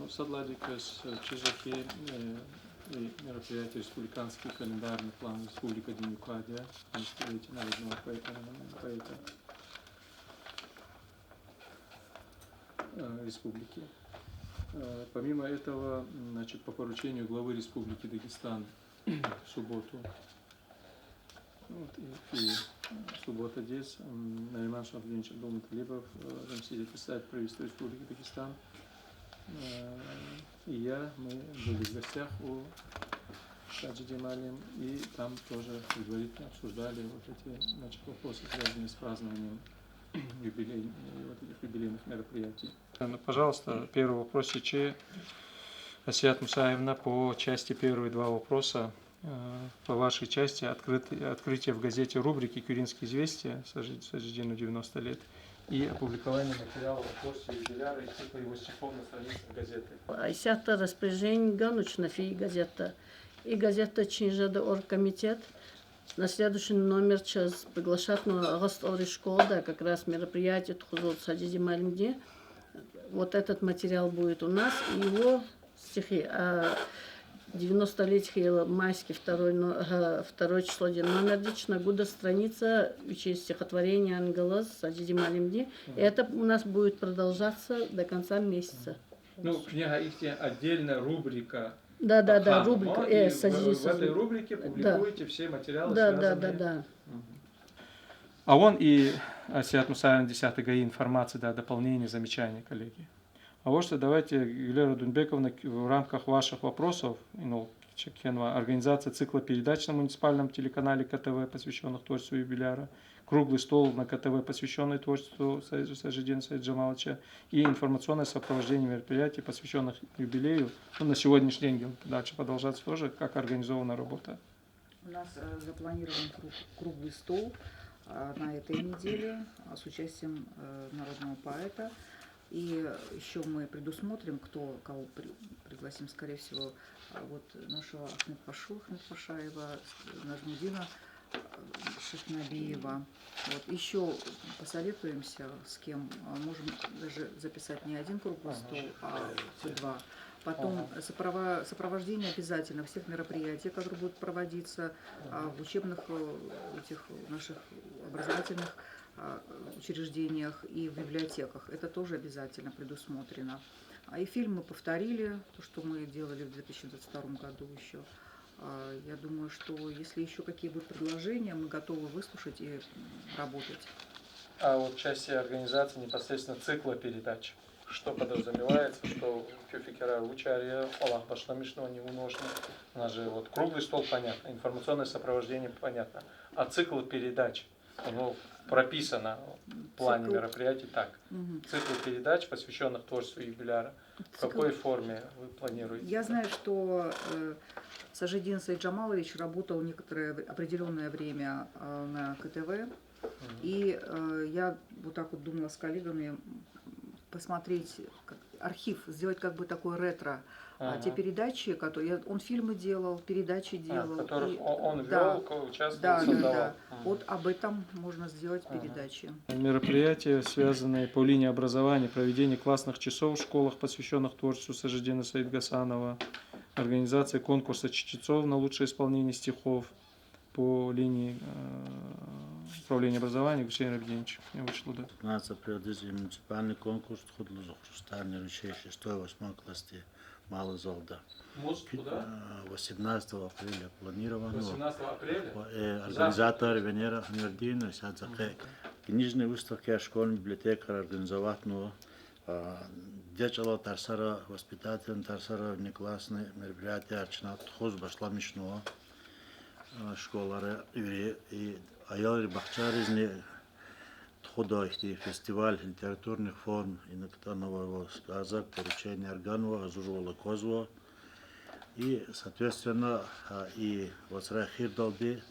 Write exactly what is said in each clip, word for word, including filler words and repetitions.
Сад лагьайди квез, э, чизва хьи, э, и мероприятие, республиканский календарный план республикадин юкъуз я, десятилетие народного поэта, народного поэта, э, республики. Э, помимо этого, м, значит, по поручению главы Республики Дагестан в субботу Вот, и, и, э, суббота здесь, м, Нариман Шамсудинович Абдулмуталибов, э, заместитель председателя правительства Республики Дагестан, э, и я, мы были в гостях у Саджиди Малим, и там тоже предварительно обсуждали вот эти, значит, вопросы, связанные с празднованием юбилей, э, вот этих юбилейных мероприятий. Э, ну, пожалуйста, первый вопрос сейчас. Асият Мусаевна, по части первые два вопроса, э, по вашей части, открыт-, открытие в газете рубрики «Кюринские известия», Сажи-, Сажидину девяносто лет, и опубликование материала о творчестве юбиляра и цикла его стихов на страницах газеты. Исятда распоряжение ганва чна фи газетда. И газетда чин жеда оргкомитет. На следующий номер чаз приглашатьна Агъа СтӀалрин школада как раз мероприятие тухузва Сажиди малимди. Вот этот материал будет у нас, и его стихи. А девяностолетие майский второй, но, ага, второй числодин номердиз чна гуда страница вичин стихотворениени галаз Сажиди малимди. Мгм. Это у нас будет продолжаться до конца месяца. Ну, куьне гьа ихьтин отдельная рубрика Да, да, да, по хануман, рубрика, и э, в, Сажиди, в этой Сажиди. Рубрике Да. Публикуете все материалы, Да, да, да, связанные. Да. Мгм. А вон и, а, Асият Мусаевна, десятый ГАИ информация, да, дополнение, замечание, коллеги. А вот что, давайте, Гуьлера Дунбековна, к-, в рамках ваших вопросов, ну, чекенва организация цикла передач на муниципальном телеканале К Т В, посвящённых творчеству юбиляра, круглый стол на К Т В, посвящённый творчеству Са-, Сажидина Саиджамаловича, и информационное сопровождение мероприятий, посвящённых юбилею. Ну, на сегодняшний день, дальше продолжаться тоже, как организована работа. У нас, э, запланирован круг-, круглый стол, а, на этой неделе, а, с участием, э, народного поэта. И ещё мы предусмотрим, кто, кого при-, пригласим, скорее всего, а, вот нашего Ахмед Пашу, Ахмед Пашаева, Нажмудина, э, Шихнабиева. Вот, ещё посоветуемся с кем. А, можем даже записать не один круглый Ага. стол, а два. Потом Ага. сопровождение обязательно всех мероприятий, которые будут проводиться, а, Ага. в учебных, э, этих наших образовательных, а, учреждениях и в библиотеках. Это тоже обязательно предусмотрено. А, и фильм мы повторили, то, что мы делали в две тысячи двадцать втором году ещё. А, я думаю, что если ещё какие будут предложения, мы готовы выслушать и, м, работать. А вот в части организации непосредственно цикла передач, что подразумевается, что куь фикирар вучар я, кӀвалах башламишнава, не уношна. У нас же вот круглый стол, понятно, информационное сопровождение, понятно. А цикл передач, оно прописано в плане Цикл. мероприятий так. Мгм. Цикл передач, посвящённых творчеству юбиляра. В Цикл. какой форме вы планируете Я это? знаю, что, э, Сажидин Сайджамалович работал некоторое в-, определённое время, э, на К Т В. Мгм. И, э, я вот так вот думала с коллегами, м, посмотреть как архив, сделать как бы такое ретро. А, те Ага. передачи, которые, он фильмы делал, передачи А, делал. которых И, о-, он да. вёл, ко-, участвовал, Да, да, создавал. да. Мгм. Вот об этом можно сделать Ага. передачи. Мероприятия, связанные по линии образования, проведение классных часов в школах, посвящённых творчеству Сажидина Саидгасанова, организация конкурса чтецов на лучшее исполнение стихов по линии, э, управления образования Гусейн Рабидинович Невышлуда. Пятнадцатого апреля муниципальный конкурс тухудлу хрустальный ручей шестой, восьмой классди малый залда. Может, Ки-, куда? э, восемнадцатого апреля планировано. Восемнадцатого апреля? Э, Завтра. организатор Венера Хамердиновна, сад за къе. Мгм. Книжный выставка школьный библиотекара организоватьнава. А, дидед чӀалал тарсара, воспитательный тарсара, внеклассный мероприятияр чна тухуз башламишнава, а, школара вири, и аялрин бахчайризни тухуда ихьтин фестиваль литературных форм, инаг атанва, ва сказок, порученияр ганва, гьазурвал аквазва. И, соответственно, а, и вацран эхирдалди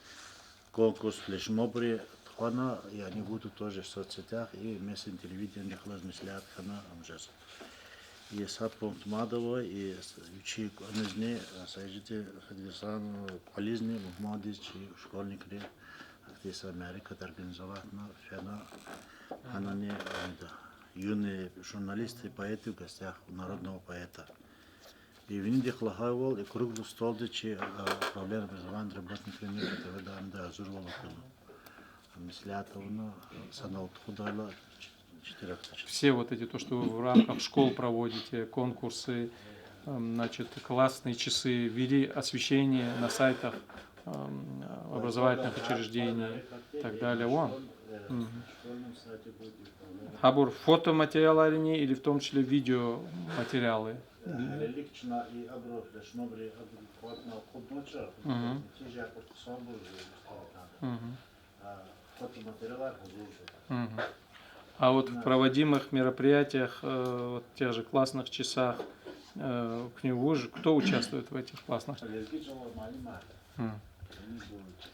конкурс флешмобри тухвана, и они будут тоже в соцсетях, и местный телевидениедихъ галаз меслят хьана ам жез. И са пункт мад ава, и с-, вичи кӀвализни, а, Сажидин Саидгасанован кӀвализни, мугьмандиз чи школьникри ахьтин са мярекат организоватьна, фена, гьанани, а, да, юные журналисты, поэты в гостях у народного поэта. И винидихъ лагьайвал, и круглый столдиз чи, э, управление образования работникрини КТВ-дарни гьазурвал акуна. Меслят авуна, санал тухудайла иштиракда чна. Все вот эти, то, что вы в рамках школ проводите, конкурсы, эм, значит, классные часы, ввели освещение на сайтах, эм, образовательных учреждений и так далее. Вон. Мгм. Гьабур фотоматериаларини или в том числе видеоматериалы? Гьелелиг чна и абуру флешмобри, абуру кватна акъуднача, Мгм. нетижа кьуртӀ сабур жи мухтаритан. Мгм. А, фотоматериалар гьазурзава. Мгм. А вот в проводимых мероприятиях, э, вот тех же классных часах, э, куьне вуж, кто участвует в этих классных? Лезги чӀалал муаллимар. Мгм.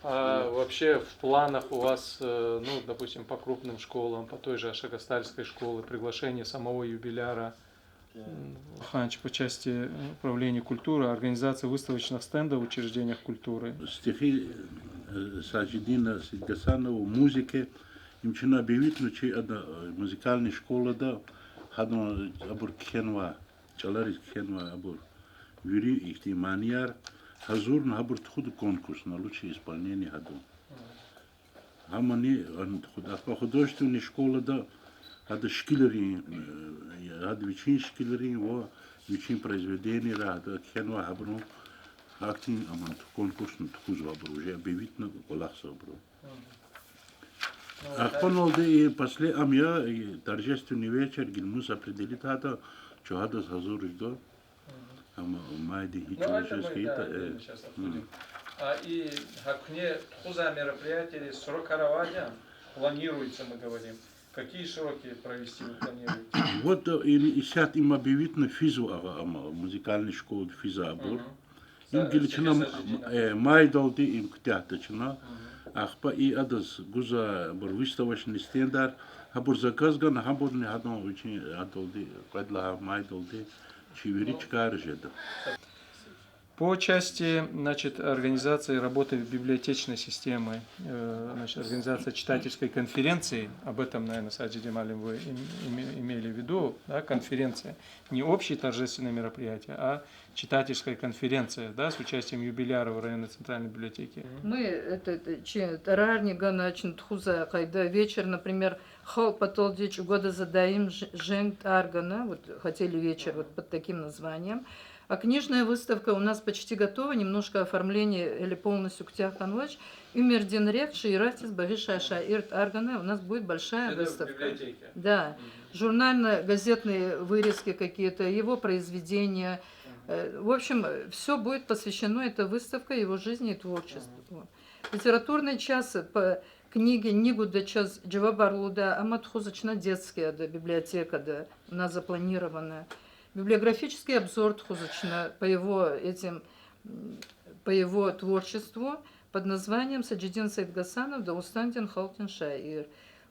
А вообще в планах у вас, э, ну, допустим, по крупным школам, по той же Ашагастальской школе, приглашение самого юбиляра, м, Ханч по части, э, управления культуры, организации выставочных стендов в учреждениях культуры? Стихи, э, Сажидина Сейдгасанова, музыка, им чна бевитна чи ада, э, музыкальный школада, гьадан абур кхьенва, чӀалариз кхьенва абур вири ихьтин манияр, гьазурна гьабур тухуда конкурс на лучшее исполнение гьадан. Гьамани ан тухуда. Ахпа художественный школада гьада шикилрин, э, гьада вичин шикилрин ва вичин произведениера гьада кхьенва гьабурун, гьахьтин аман конкурсни тухузва абуру, уже бевитна кӀвалахзава абуру. Ахпа налди и после ам я, и торжественный вечер, гила мус определить ада, чун гьадаз гьазур жеда. Амма майдин гьич уже хьайитӀа, э. А и гьа куьне тухузвай мероприятиейриз срокар авайди я, планируется, мы говорим. Какие сроки провести вы планируете? Вот, э, и, исятда им бевитна, физва агъа, амма музыкальный школада физва абур. Им гила чна, э, майдалди им куьтягьда чна. Ахпа и адаз гузвайбур выставочный стендар, гьабур заказ гана, гьабурни гьадан вичин адалди, кьвед лагьай майдалди чи вири чкайра жеда. По части, значит, организации работы в библиотечной системы, э, значит, организация читательской конференции, об этом, наверное, Саджидин муаллим, вы им-, име-, имели в виду, да, конференция, не общие торжественные мероприятия, а читательская конференция, да, с участием юбиляров районной центральной библиотеки. Мы, это, это, чи тӀарарни гана, чна тухузвай къайда вечер, например, халкь паталди чӀугвада за даим ж-, женг тӀар гана, вот хотели вечер вот под таким названием. А книжная выставка у нас почти готова, немножко оформление или полностью куьтягь хьанвач. Уьмуьрдин рехъ, шииратдиз багъишай шаир тӀар гана, у нас будет большая выставка. Да. Журнально-газетные вырезки какие-то, его произведения. Э, в общем, все будет посвящено, эта выставка, его жизни и творчеству. Литературный час по книге Нигуда чаз жавабар лугьуда, амма тухузва чна детский ада библиотекада, у нас запланировано. Библиографический обзор тухузва чна по его этим, м, по его творчеству под названием Саджидин Саидгасанов, Дагъустандин халкьдин шаир.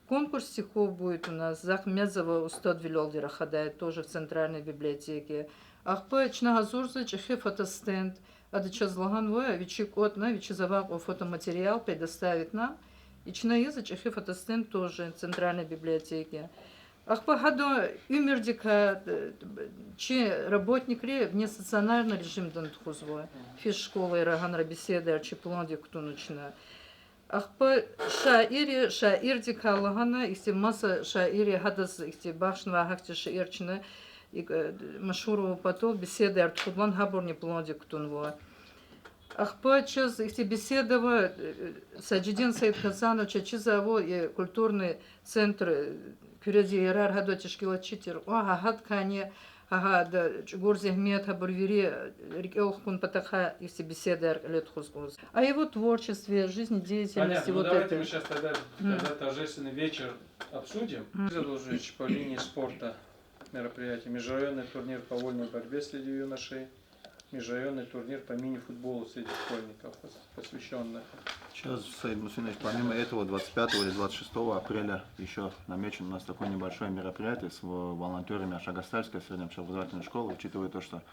Конкурс стихов будет у нас, Захъ Мязова устадвилелди рахадай, тоже в Центральной библиотеке. Ахпа чна гьазурзава чӀехи фотостенд. Ада чаз лагьанва, вичи кӀватӀна, вичиз авай кьван фотоматериал предоставить нам. И чна ийизва чӀехи фотостенд тоже в Центральной библиотеке. Ахпа гьадан уьмуьрдикай, э, чи работникри вне стационарный режимда тухузва. Физ школайра гьанра беседаяр чи пландик кутуна чна. Ахпа шаири, шаирдикай лагьана, ихьтин маса шаири гьадаз ихьтин бахшнавай гьахьтин шиир чна, икӀ, э, машгьурвал патал беседаяр тухудлан гьабурни пландик кутунва. Ахпа чаз ихьтин беседа ава, э, Саджидин Саидгасановича чизвайвал, э, культурный центр, э, Куьредин ярар гьада тешкилатчи тир кьван, гьа гьадакайни, гьа гьада чӀугур зегьмет, гьабур вири рикӀел хкун патахъай ихьтин беседаяр кьиле тухуз кӀанзава. О его творчестве, жизнедеятельности, вот это. Понятно. Ну, давайте мы сейчас тогда, тогда торжественный вечер обсудим. Продолжим по линии спорта мероприятие. Межрайонный турнир по вольной борьбе среди юношей. Межрайонный турнир по мини-футболу среди школьников, пос-, посвящённых. Сейчас, Саид Мусинович, помимо этого, двадцать пятого или двадцать шестого апреля ещё намечен у нас такой небольшое мероприятие с в-, волонтёрами Ашагастальской средней общеобразовательной школы, учитывая то, что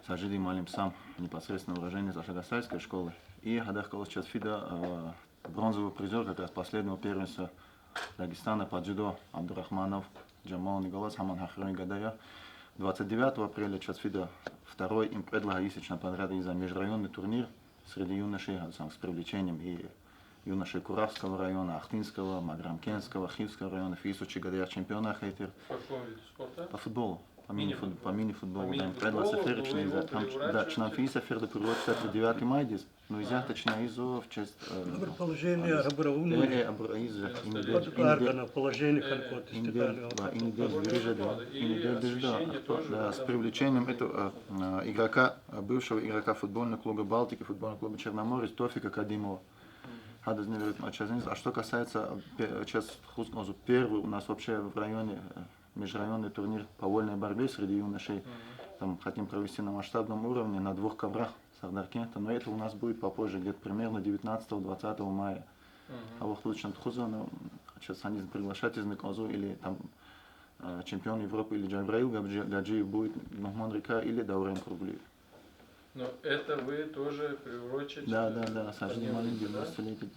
Саджидин муаллим сам непосредственно уроженец Ашагастальской школы. И гьадахъ галаз сейчас фида, э, бронзовый призёр как раз последнего первенства Дагестана по дзюдо Абдурахманов Джамални галаз, гьаман гьа хуьруьн гада я. Двадцать девятого апреля чаз фида второй, им кьвед лагьай йис я чна подряд ийизвай межрайонный турнир среди юношей, гьа сам с привлечением и юношей Куравского района, Ахтынского, Маграмкентского, Хивского района, фейи йисуз чи гадаяр чемпионар хьайи тир. По какому виду спорта? По футболу. По мини-фут-, по мини-футболу, да, им кьвед лагьай сефер я чна ийизвай. Там, да, чна фейи сеферда приурочить ийизвай тридцать девятый майдиз. Ну, исятда чна ийизва в честь, э, абур положение, абур авунвани, э, абур ийизвай, им де, им де, положение хьана кӀанда, им де, да, им де вири жеда, им де жеда, да, с привлечением этого, э, э, игрока, э, бывшего игрока футбольного клуба «Балтики», футбольного клуба «Черноморец» Тофика Кадимова. Гьадаз, наверное, чаз ийиз. А что касается, э, пе-, чаз хуз кӀанзава первый у нас вообще в районе, э, межрайонный турнир по вольной борьбе среди юношей. Там хотим провести на масштабном уровне, на двух коврах, Сагъдаркентда. Но это у нас будет попозже, где-то примерно девятнадцатого-двадцатого мая. А вахтунда чна тухузва, ну, чаз гьаниз приглашать ийизни кӀанзава, или там, э, чемпион Европы или Джабраил Гаджи-, Гаджиев будет мугьманрикай, или Даурен Круглиев. Но это вы тоже приурочите, да, да, да, Сажидин муаллим, девяностолетие.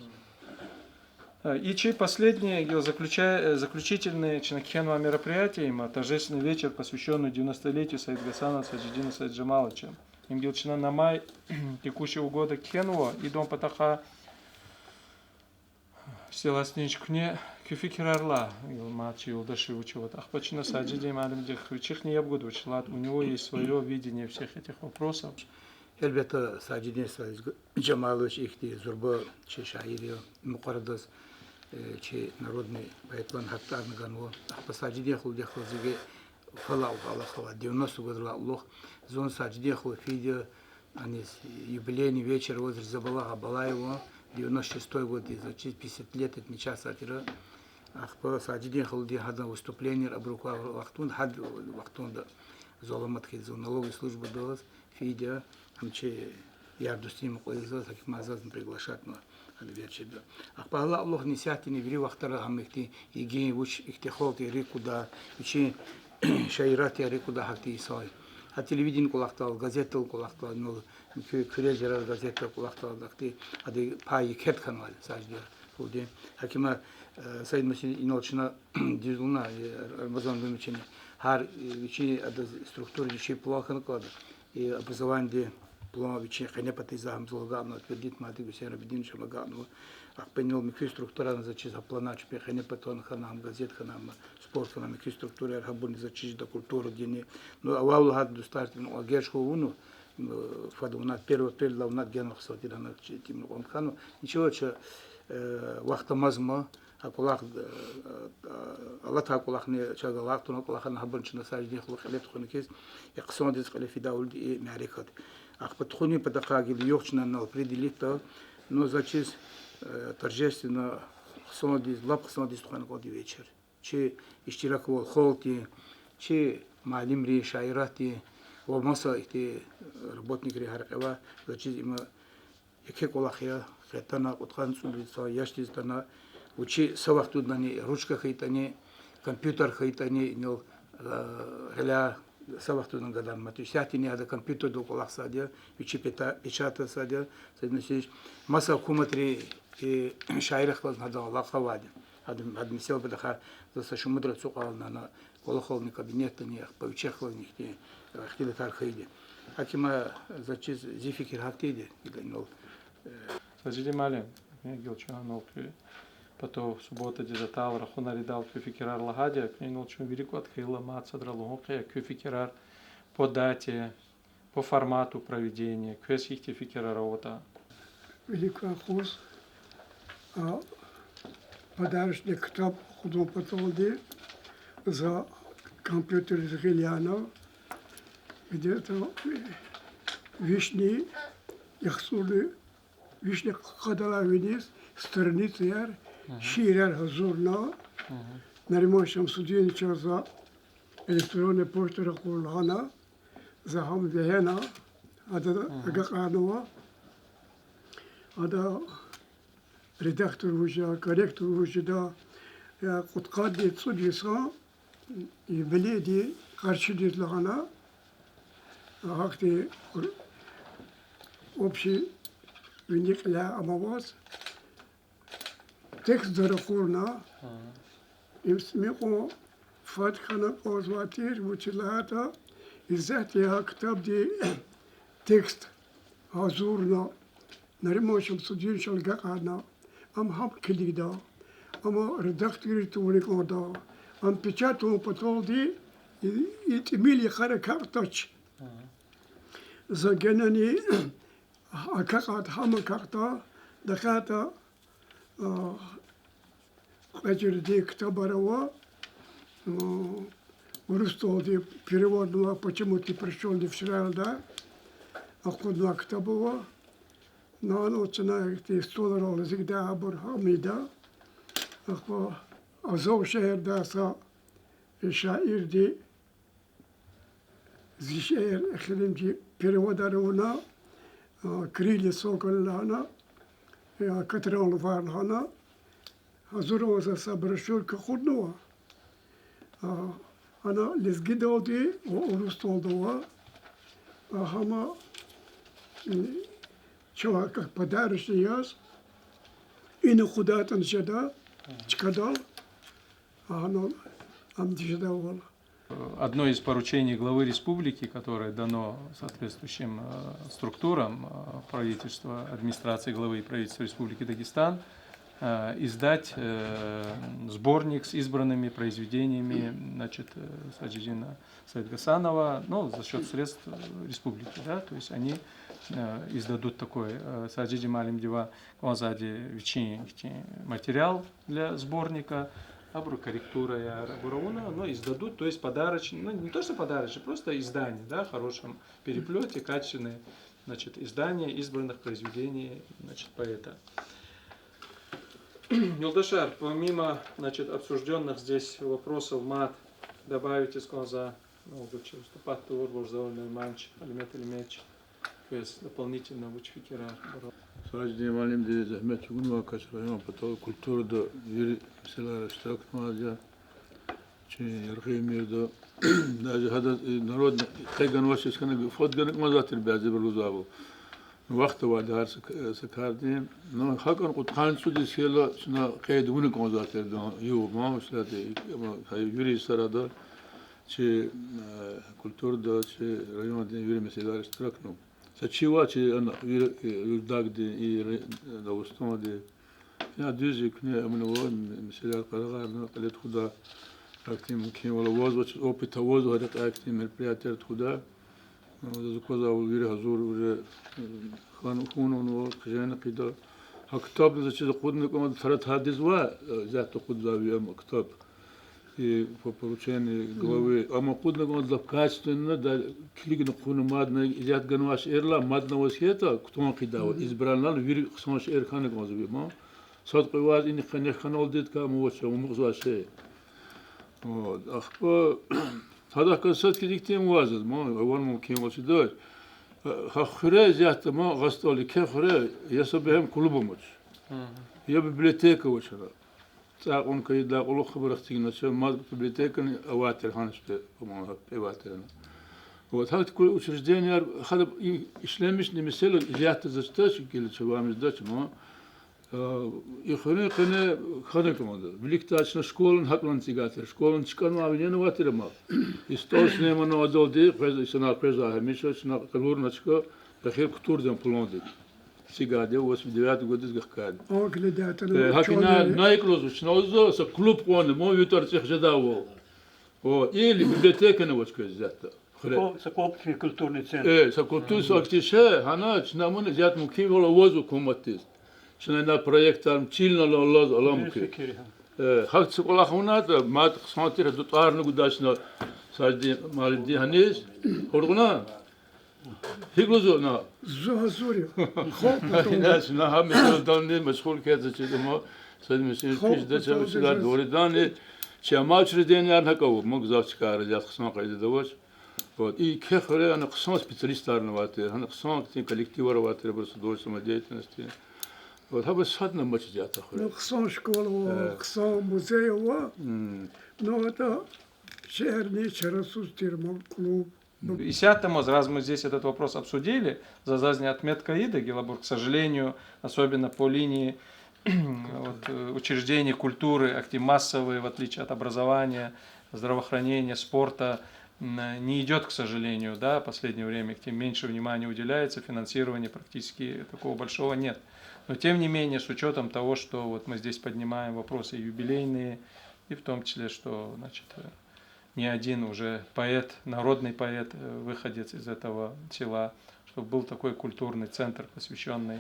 Э, и чи последнее, гила, заключа-, э, заключительное чна кхьенвай мероприятие, им торжественный вечер, посвящённый девяностолетию Саидгасанова Сажидина Саиджамаловича. Им гила чна на май текущего года кхьенва, идан патахъай Стелласдин чкуне куь фикирар лагь, гила мад чи юлдашри вуч аватӀа. Ахпа чна Сажидин муаллимдихъ вичихъни яб гуда, вучиз лагьайтӀа у него есть своё видение всех этих вопросов. Гьелбетда, Сажидин Саиджамалович ихьтин зурба чи шаир я, мукьвара адаз, э, чи народный поэт лагьана гьакӀ тӀварни ганва. Ахпа Сажидин халудихъ галаз зи фалал алакъа авай, девяносто годрилай кьулухъ, зун Сажидин халу фейиди я, аниз юбилейный вечер аваз Ризабалагьа Балаеван, девяносто шестой годдиз, заз чиз пятьдесят лет отмечатьзавай тир. Ахпа Сажидин халудин гьадан выступленияр абурукай вахтунда, гьа вахтунда зун аламат хьиз, зун налоговый службада аваз фейиди я, ам чи яр-дустунин мукьва ийизвай, гьакимар зазни приглашатьна гьадан вечерда. Ахпа гьа алай кьулухъни исятдани вири вахтара гьам ихьтин йигин, вуч ихьтин халкьдин рикӀ кудай, вичин шаиратдин рикӀ кудай гьахьтин йисар. Гьа телевидение кӀвалахдал, газетдал кӀвалахдал, ну, куь-, куьрел жагъай газетдал кӀвалахдал, ахьтин, адан пай еке хьанвайди я Сажидин халудин. Гьакимар, э, Саид Мусин, инал чна дуьз лугьуна, э, Рамазан Думичани, гьар, э, вичин адан структурадин вичин план хьана кӀанда. И образованиедин план вичин къене патайзавай гьам зал агакьнава, утвердить мад Гуьсейн Рабидинович гьам агакьнава. Ахпа инал муькуь структурарни заз чиз гьа планар чпин къене патал хьана, гьам газет хьана, гьам спорт хьана, муькуь структураяр, гьабурни заз чиз жеда, культурадинни. Ну, авайвал гьада дустар тӀимил кьван геж хьун авуна, м, фад авунвайди, первый апрелдилай авунвайди генвай хъсан тир гьана чи тӀимил кьван хьанва. Ничего, ча, э, вахт амазма, гьа кӀвалах, э, э, алатай кӀвалахни, чаз алакъа авунвай кӀвалахарни, гьабурни чна Сажидин халу кьиле тухвана хьиз, и хъсандиз кьиле фидайвал и мярекат. Ахпа тухунин патахъай гила югъ чна инал определитьда, ну, заз чиз, э, торжественно хъсандиз, лап хъсандиз тухвана кӀанда и вечер. Чи иштираквал халкьдин, чи муаллимрин, шаиратдин ва маса ихьтин работникрин гьа рекье авай, заз чиз им еке кӀвалах я, хъетана, кьудкъанни цӀуд йисан яшдиз атана, вичи са вахтундани ручка хьайитӀани, компьютер хьайитӀани, инал, э, гъиляй са вахтундани гадарматуш. Исятдани гьада компьютердал кӀвалахзавайди я, вичи пета-, печататзавайди я, Саид Мусинович, маса гьукуматрин, э, шаиррихъ галазни гьадан алакъа авайди я. Гьада, гьада месела патахъай заз са шумудра ацукьайла ана кӀвалахални, кабинетдани, ахпа вичихъ галазни ихьтин, э, ихтилатар хьайиди я. Гьакимар, заз чиз, зи фикир гьахьтинди я, инал, э, Сажидин муаллим, гила чун инал куь патав субботадиз атайла, рахунар ийидайла куь фикирар лагьайди я, куьне инал чун вири кӀватӀ хьайила мад садра лугьун хъия куь фикирар по дате, по формату проведения, квез гьихьтин фикирар аватӀа? Вилик квай юкъуз, а, подарочный ктаб кьудан паталди за компьютердиз гъил яна, где-то вишни яхцӀурни, вишни къадалай виниз страницаяр, шиирар гьазурна, Нариман Шамсудиновичаз за электронный почта ракъур лагьана, за гьам вегьена, ада агакьарнава, ада редактор вуж я, корректор вуж жеда, я кьудкъанни цӀуд йисан юбилейдин къаршидиз лагьана, гьахьтин общий вини кьиляй ам аваз, текст за ракъурна, им са мукьва фад хьана кӀанзавай тир, вучиз лагьайтӀа, Исятда а ктабдин текст гьазурна, Нариман Шамсудиновичал агакьарна, ам гьам килигда, ам редакторрив тавуна кӀанда, ам печатун паталди и, и тӀимил йикъара капӀ тач. За генани акакьад, гьам акакьда, дакъатӀа, а, кьве жуьредин ктабар ава, а, урусдалди переводнава Почему ты пришёл, Левшрайда акъуднавай ктаб ава. Нана чна ихьтин столрал лезгида абур гьамида. Ахпа Азов шегьердай са шаирди зи шиир эхиримжи переводар авуна, а, Крылья сокола лагьана, а, Катран лувар лагьана, гьазурвал за са брошюрка акъуднава. А, ана лезгидалди ва урусдалди ава. А, гьама, м, чавай как подарочный яз, ина акъудайтӀани жеда, чкадал, а, гьанал ам жедайвал. Одно из поручений главы республики, которое дано соответствующим, э, структурам, э, правительства, администрации главы и правительства Республики Дагестан, э, издать, э, сборник с избранными произведениями, значит, э, Саджидина Саидгасанова, ну, за счёт средств, э, республики, да, то есть они, э, издадут такой, э, Саджиди муаллимдивай кӀанзавайди вичин, вичин материал для сборника, абуру корректураяр, абур авуна, но издадут, то есть подарочный, ну, не то что подарочный, просто издание, да, в хорошем переплёте, качественное, значит, издание избранных произведений, значит, поэта. Юлдашар, помимо, значит, обсуждённых здесь вопросов, мад добавить из кӀанзавай, ну, лучше выступать тавурбур, Завур Нариманович, Алимет Алиметович, квез дополнительно вуч фикирар? Саджидин муаллимди зегьмет чӀугунвай Кач район патал культурада вири месэлайра иштиракнавайди я чи яргъи уьмуьрда. Даже гьадаз, э, народный къе ганвачиз хьана фад гана кӀанзавай тир бязибуру лугьузвайвал. Вахт авайди гьар са к-, са кардин. Ну, гьакӀан кьудкъанни цӀуд йис хьайила чна къейд авуна кӀанзавай тир, да, югъ-ман, ислятда, ма, гьа, вири йисарада чи, э, культурада, чи райондин вири месэлайра иштиракнава. Са чивай чи, ана, вири, э, Юждагдин, и ре-, Дагъустандин. Я дуьз я, куьне амунва, м-, месэлаяр къарагъарна, кьиле тухуда, ахьтин мумкинвал авазва, опыт авазва, гьарикь ахьтин мероприятияр тухуда. Заз аквазвайвал вири гьазур, вири, м, хьан-, хьунва, хъжена къида. Гьа ктабни заз чиз акъудна кӀанда, тара тадизва, э, исятда акъудзавай ам ктаб. И по поручению главы. Амма акъудна кӀанда лап качественно, да, килигна хъувуна мадни, исятда ганвай шиирла мадни аваз хьайитӀа, кутун къидайвал, избранныйлан вири хъсан шиир хьана кӀанзава ман. Сад кьве варз инихъ къене хьаналдидакай ам авач, амукьзавай шей. Вот, ахпа, гьадахъ галаз сад хьиз ихьтин варз я ман, авай мумкинвал чидач. Гьа хуьре исятда ман, Агъа СтӀалдин еке хуьре, я са бегьем клуб амач, я библиотека авач хьана. ЦӀай кьун хьайидалай кьулухъ хабар эцигнач, мад библиотекани авай тир гьана, что, по-моему, гьа пӀи авай тир гьана. Вот, гьахьтин учрежденияр гьада и-, ишлемишна, месела, исятда заз чидач, гила чавай мез жедач ман. А, и хуьруьн къене хьана кӀанда. Виликдай чна школани гьакӀни эцигай тир. Школани чкӀанвай винел авай тир ам. И СтӀал Сулейманан адалди къвез-, санал къвезвай гьамиша, чна къалурна чка, эхир культурадин пландик эцигайди я, восемьдесят девятый годдиз гахкайди. Э, гьакӀ ина, на икӀ лугьузва, чна лугьузва са клуб кьванни, ман ви тӀварцӀихъ жедайвал. О, или библиотекани авач квез исятда хуьре. Са культурный центр. Э, са культур-, са актив шей, гьана чна ман исятда мумкинвал авазва гьукуматдиз. Чна ина проектар чилнала алаз алама куь. Э, гьахьтин кӀвалах авунатӀа, мад хъсан тир, гьадан тӀварни гудач чна Сажидин муаллимдин гьаниз. Къургъуна? ГьикӀ лугьузва ана? Зун гьазур я. Ина чна гьа месэладални машгъул хьайиди чидач ман, са месэла пис жедач, а месэла дугъриданни, чи амай учреждениярни гьакӀ ава, ма гзаф чкайра исятда хъсан къайдада авач. Вот, и еке хуьре ана хъсан специалистарни авай тир, ана хъсан ихьтин коллективар авай тир, абур са дойчи самодеятельности. Вот, гьабур садни амач исятда хуьре. Ну, хъсан школа ава, хъсан музей ава. Ну, это шегьерни чарасуз тир ман клуб. Исятда ман, раз мы здесь этот вопрос обсудили, заз зазни отметка ийида, гила абур, к сожалению, особенно по линии вот, э, учреждений культуры, ахьтин массовые, в отличие от образования, здравоохранения, спорта, м, не идёт, к сожалению, да, последнее время, тем меньше внимания уделяется, финансирования практически такого большого нет. Но тем не менее, с учётом того, что вот мы здесь поднимаем вопросы юбилейные, и в том числе, что, значит, э, не один уже поэт, народный поэт, э, выходец из этого села, чтобы был такой культурный центр, посвящённый,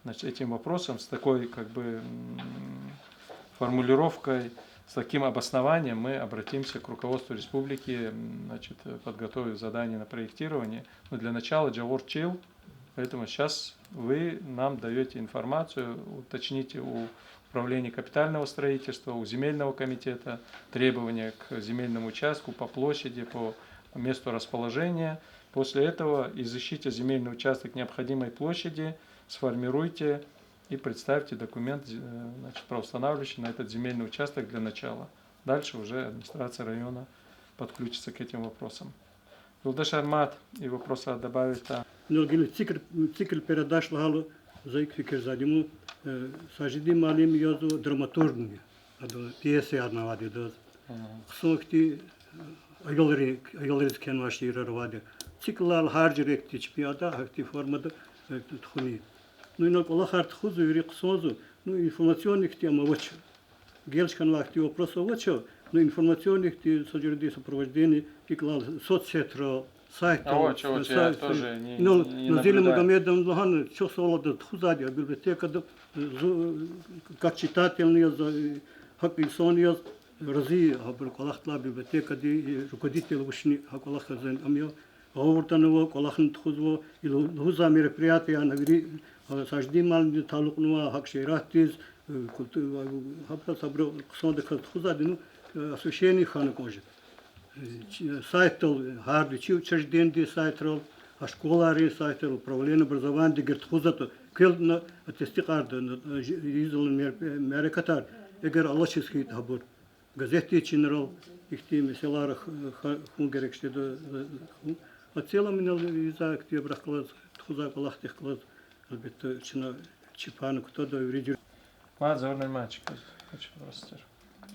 значит, этим вопросам, с такой, как бы, м, формулировкой, с таким обоснованием мы обратимся к руководству республики, м, значит, э, подготовив задание на проектирование. Но для начала Джавур Чил, поэтому сейчас вы нам даёте информацию, уточните у управления капитального строительства, у земельного комитета требования к земельному участку по площади, по месту расположения. После этого изыщите земельный участок необходимой площади, сформируйте и представьте документ, э, значит, правоустанавливающий на этот земельный участок для начала. Дальше уже администрация района подключится к этим вопросам. Юлдашар, мад и вопросар добавить, да? Ну, гила цикл, цикл передач лагьайла, за икӀ фикирзава, э, Сажидин муаллим язва драматургни, ада пьесаяр авайди адаз. Хъсан ихьтин, э, аялри-, аялриз кхьенвай шиирар авайди. Циклар гьар жуьре ихьтин чпи ада, гьахьтин формада, э, тухуни. Ну, ина кӀвалахар тухузва, вири хъсанзава, ну, информационный ихьтин ам авач. Гелчкан вахтунда вопрос авач, ну, информационный ихьтин са жуьредин сопровождение, икӀ лагьайла соцсетра, сайтра, авач, авач, я тоже не, ну, не Назили наблюдаю. Магомедовна лагьана, чухсагъул, ада тухузвайди я библиотекада, зу-, как читательни яз, гьакӀ инсан яз, рази я гьабурун кӀвалахдилай, библиотекадин руководитель вучни гьа кӀвалахзан ам я. Гъавурда ава, кӀвалахни тухузва, и лу-, лугьузвай мероприятиеяр вири, а, Сажидин муаллимдиз талукьнава, гьакӀ шииратдиз, э, культу-, а, гьабуруз, гьабуруз хъсандаказ тухузвайди, ну, э, освещение хьана кӀанжи. Э, чи-, э, сайтдал, гьар вичин учреждениедин сайтрал, а школайрин сайтрал, управление образованиедин, эгер тухузватӀа, квел на тестикьарда, на, э, жи-, ийизвай мер-, э, мярекатар, эгер алачиз хьайитӀа гьабур. Газетдин чинрал ихьтин месэлаяр х-, х-, хьун герек жеда, э, хьун. А в целом инал ийизвай активрахъ галаз, тухузвай кӀвалахдихъ галаз, гьелбетда, чна чи пай кутада вири жуьре. Мад Заур Нариманович, ваш вопрос.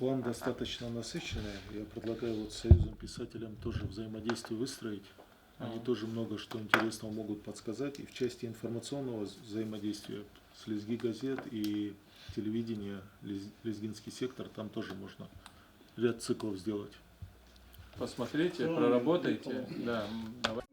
План достаточно насыщенный. Я предлагаю вот союзам писателям тоже взаимодействие выстроить. Они тоже много что интересного могут подсказать. И в части информационного вз-, взаимодействия с Лезги газет и телевидения, лез-, лезгинский сектор, там тоже можно ряд циклов сделать. Посмотрите, проработайте. Да, м, давай.